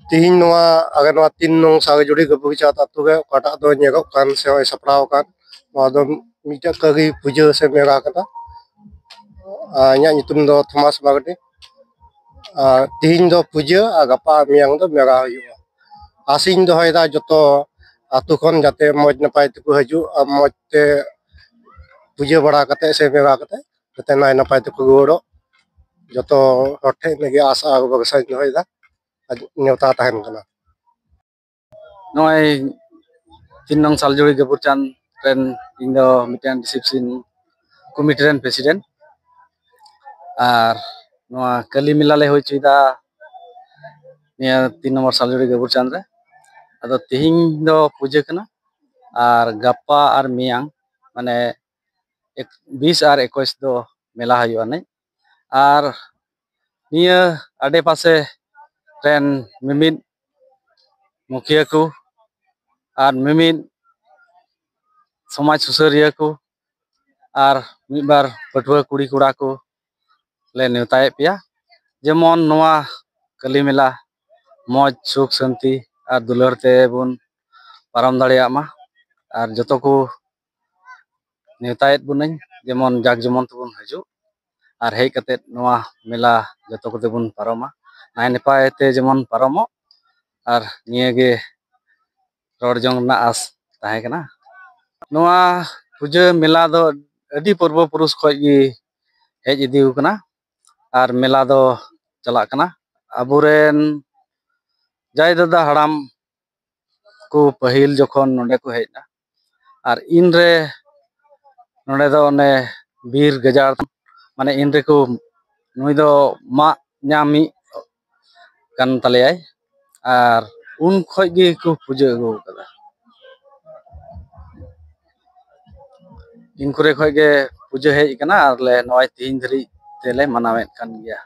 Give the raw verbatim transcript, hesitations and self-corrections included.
ᱛᱤᱦᱤᱧ ᱱᱚᱣᱟ ᱟᱞᱮ ᱱᱚᱣᱟ ᱛᱤᱱ ᱱᱚᱝ ᱥᱟᱞᱡᱩᱲᱤ ᱜᱟᱹᱵᱩᱨᱤᱪᱟᱸᱫᱽ ᱟᱛᱳ ᱨᱮ ᱚᱠᱟᱴᱟᱜ ᱫᱚ ᱧᱮᱞᱚᱜ ᱠᱟᱱ ᱥᱮ ᱱᱚᱜᱼᱚᱭ ᱥᱟᱯᱲᱟᱣ ᱟᱠᱟᱱ, ᱱᱚᱣᱟ ᱫᱚ ᱢᱤᱫᱴᱟᱝ ᱠᱟᱹᱞᱤ ᱯᱩᱡᱟᱹ ᱥᱮ ᱢᱮᱞᱟ ᱠᱟᱱᱟ᱾ ᱟᱨ ᱤᱧᱟᱹᱜ ᱧᱩᱛᱩᱢ ᱫᱚ ᱛᱷᱚᱢᱟᱥ ᱢᱟᱨᱰᱤ᱾ ᱟᱨ ᱛᱤᱦᱤᱧ ᱫᱚ ᱯᱩᱡᱟᱹ ᱟᱨ ᱜᱟᱯᱟ ᱢᱮᱭᱟᱝ ᱫᱚ ᱢᱮᱞᱟ ᱦᱩᱭᱩᱜᱼᱟ᱾ ᱟᱥᱤᱧ ᱫᱚᱦᱚᱭᱮᱫᱟ ᱡᱚᱛᱚ ᱟᱛᱳ ᱠᱷᱚᱱ ᱡᱟᱛᱮ ᱢᱚᱡᱽ ᱱᱟᱯᱟᱭ ᱛᱮᱠᱚ ᱦᱤᱡᱩᱜ ᱟᱨ ᱢᱚᱡᱽ ᱛᱮ ᱯᱩᱡᱟᱹ ᱵᱟᱲᱟ ᱠᱟᱛᱮ ᱥᱮ ᱢᱮᱞᱟ ᱠᱟᱛᱮ ᱡᱟᱛᱮ ᱱᱟᱭ ᱱᱟᱯᱟᱭ ᱛᱮᱠᱚ ᱨᱩᱣᱟᱹᱲᱚᱜ᱾ ᱡᱚᱛᱚ ᱦᱚᱲ ᱴᱷᱮᱱ ᱤᱱᱟᱹᱜᱮ ᱟᱥᱟ ᱟᱨ ᱵᱷᱚᱨᱥᱟᱧ ᱫᱚᱦᱚᱭᱮᱫᱟ᱾ ᱟᱨ ᱱᱮᱣᱛᱟ ᱛᱟᱦᱮᱱ ᱠᱟᱱᱟ᱾ ᱱᱚᱜᱼᱚᱭ ᱛᱤᱱ ᱱᱚᱝ ᱥᱟᱞᱡᱩᱲᱤ ᱜᱟᱹᱵᱩᱨ ᱪᱟᱸᱫᱽ ᱨᱮᱱ ᱤᱧ ᱫᱚ ᱢᱤᱫᱴᱮᱱ ᱨᱤᱥᱤᱯᱥᱤᱱ ᱠᱚᱢᱤᱴᱤ ᱨᱮᱱ ᱯᱨᱮᱥᱤᱰᱮᱱᱴ᱾ ᱟᱨ ᱱᱚᱣᱟ ᱠᱟᱹᱞᱤ ᱢᱮᱞᱟ ᱞᱮ ᱦᱩᱭ ᱦᱚᱪᱚᱭᱮᱫᱟ ᱱᱤᱭᱟᱹ ᱛᱤᱱ ᱱᱚᱢᱵᱚᱨ ᱥᱟᱞᱡᱩᱲᱤ ᱜᱟᱹᱵᱩᱨ ᱪᱟᱸᱫᱽ ᱨᱮ᱾ ᱟᱫᱚ ᱛᱤᱦᱤᱧ ᱫᱚ ᱯᱩᱡᱟᱹ ᱠᱟᱱᱟ, ᱟᱨ ᱜᱟᱯᱟ ᱟᱨ ᱢᱮᱭᱟᱝ ᱢᱟᱱᱮ ᱮᱠ-, ᱵᱤᱥ ᱟᱨ ᱮᱠᱩᱥ ᱫᱚ ᱢᱮᱞᱟ ᱦᱩᱭᱩᱜᱼᱟ ᱱᱤᱡ᱾ ᱟᱨ ᱱᱤᱭᱟᱹ ᱟᱰᱮᱯᱟᱥᱮ ᱨᱮᱱ ᱢᱤᱢᱤᱫ ᱢᱩᱠᱷᱤᱭᱟᱹ ᱠᱚ ᱟᱨ ᱢᱤᱢᱤᱫ ᱥᱚᱢᱟᱡᱽ ᱥᱩᱥᱟᱹᱨᱤᱭᱟᱹ ᱠᱚ ᱟᱨ ᱢᱤᱫ ᱵᱟᱨ ᱯᱟᱹᱴᱷᱩᱣᱟᱹ ᱠᱩᱲᱤ ᱠᱚᱲᱟ ᱠᱚ ᱞᱮ ᱱᱮᱣᱛᱟᱭᱮᱫ ᱯᱮᱭᱟ, ᱡᱮᱢᱚᱱ ᱱᱚᱣᱟ ᱠᱟᱹᱞᱤ ᱢᱮᱞᱟ ᱢᱚᱡᱽ ᱥᱩᱠ ᱥᱟᱹᱱᱛᱤ ᱟᱨ ᱫᱩᱞᱟᱹᱲ ᱛᱮᱵᱚᱱ ᱯᱟᱨᱚᱢ ᱫᱟᱲᱮᱭᱟᱜ ᱢᱟ᱾ ᱟᱨ ᱡᱚᱛᱚ ᱠᱚ ᱱᱮᱣᱛᱟᱭᱮᱫ ᱵᱚᱱᱟᱹᱧ, ᱡᱮᱢᱚᱱ ᱡᱟᱠ ᱡᱮᱢᱚᱱ ᱛᱮᱵᱚᱱ ᱦᱤᱡᱩᱜ ᱟᱨ ᱦᱮᱡ ᱠᱟᱛᱮᱫ ᱱᱚᱣᱟ ᱢᱮᱞᱟ ᱡᱚᱛᱚ ᱠᱚᱛᱮ ᱵᱚᱱ ᱯᱟᱨᱚᱢᱟ, ᱱᱟᱭ ᱱᱟᱯᱟᱭ ᱛᱮ ᱡᱮᱢᱚᱱ ᱯᱟᱨᱚᱢᱚᱜ᱾ ᱟᱨ ᱱᱤᱭᱟᱹ ᱜᱮ ᱨᱚᱲ ᱡᱚᱝ ᱨᱮᱱᱟᱜ ᱟᱥ ᱛᱟᱦᱮᱸ ᱠᱟᱱᱟ᱾ ᱱᱚᱣᱟ ᱯᱩᱡᱟᱹ ᱢᱮᱞᱟ ᱫᱚ ᱟᱹᱰᱤ ᱯᱩᱨᱵᱚ ᱯᱩᱨᱩᱥ ᱠᱷᱚᱱ ᱜᱮ ᱦᱮᱡ ᱤᱫᱤ ᱟᱠᱟᱱᱟ ᱟᱨ ᱢᱮᱞᱟ ᱫᱚ ᱪᱟᱞᱟᱜ ᱠᱟᱱᱟ᱾ ᱟᱵᱚᱨᱮᱱ ᱡᱟᱭ ᱫᱟᱫᱟ ᱦᱟᱲᱟᱢ ᱠᱚ ᱯᱟᱹᱦᱤᱞ ᱡᱚᱠᱷᱚᱱ ᱱᱚᱰᱮ ᱠᱚ ᱦᱮᱡ ᱮᱱᱟ, ᱟᱨ ᱤᱱᱨᱮ ᱱᱚᱰᱮ ᱫᱚ ᱚᱱᱮ ᱵᱤᱨ ᱜᱟᱡᱟᱲ, ᱢᱟᱱᱮ ᱤᱱ ᱨᱮᱠᱚ, ᱱᱩᱭ ᱫᱚ ᱢᱟᱜ ᱧᱟᱢᱤᱡ ᱠᱟᱱ ᱛᱟᱞᱮᱭᱟᱭ, ᱟᱨ ᱩᱱ ᱠᱷᱚᱡ ᱜᱮᱠᱚ ᱯᱩᱡᱟᱹ ᱟᱹᱜᱩ ᱟᱠᱟᱫᱟ᱾ ᱤᱱ ᱠᱚᱨᱮ ᱠᱷᱚᱡ ᱜᱮ ᱯᱩᱡᱟᱹ ᱦᱮᱡ ᱟᱠᱟᱱᱟ, ᱟᱨ ᱞᱮ ᱱᱚᱜᱼᱚᱭ ᱛᱮᱦᱮᱧ ᱫᱷᱟᱹᱨᱤᱡ ᱛᱮᱞᱮ ᱢᱟᱱᱟᱣᱮᱫ ᱠᱟᱱ ᱜᱮᱭᱟ᱾